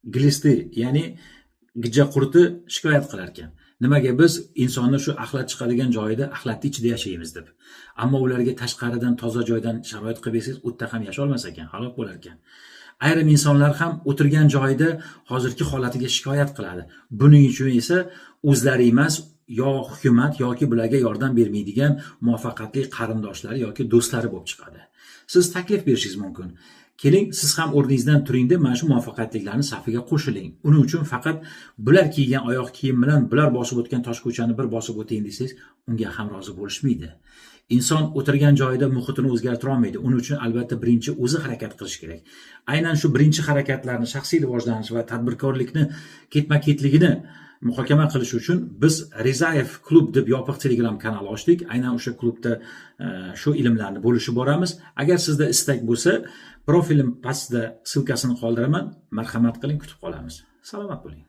Глисты, ya'ni gijja qurti shikoyat qilar ekan. Nimaga biz insonni shu axlat chiqadigan joyida, axlatni ichida yashaymiz deb. Ammo ularga tashqaridan toza joydan sharoit qilib bersangiz, u yerda ham yasholmas ekan, halok bo'lar ekan. Ayrim insonlar ham o'tirgan joyida hozirgi holatiga shikoyat qiladi. Buning uchun esa o'zlari emas, yo hukumat yoki bularga yordam bermaydigan muvaffaqiyatli qarindoshlari yoki do'stlari bo'lib chiqadi. Siz taklif berishingiz mumkin. Keling, siz ham o'rningizdan turing deb mana shu muvaffaqiyatlilarni safiga qo'shiling. Uning uchun faqat bular kiygan oyoq kiyim bilan bular bosib o'tgan tosh ko'chani bir bosib o'ting desangiz, unga ham rozi bo'lishmaydi. Inson o'tirgan joyida muhitini o'zgartira olmaydi. Uning uchun albatta birinchi o'zi harakat qilish kerak. Aynan shu birinchi harakatlarni, shaxsiy rivojlanish va tadbirkorlikni ketma-ketligini muhokama qilish uchun biz Rizayev klub deb yopiq Telegram kanal ochdik. Aynan o'sha klubda shu ilmlarni bo'lishib boramiz. Agar sizda istak bo'lsa, profilim pastida ссылка sini qoldiraman. Marhamat qiling, kutib qolamiz. Salomat bo'ling.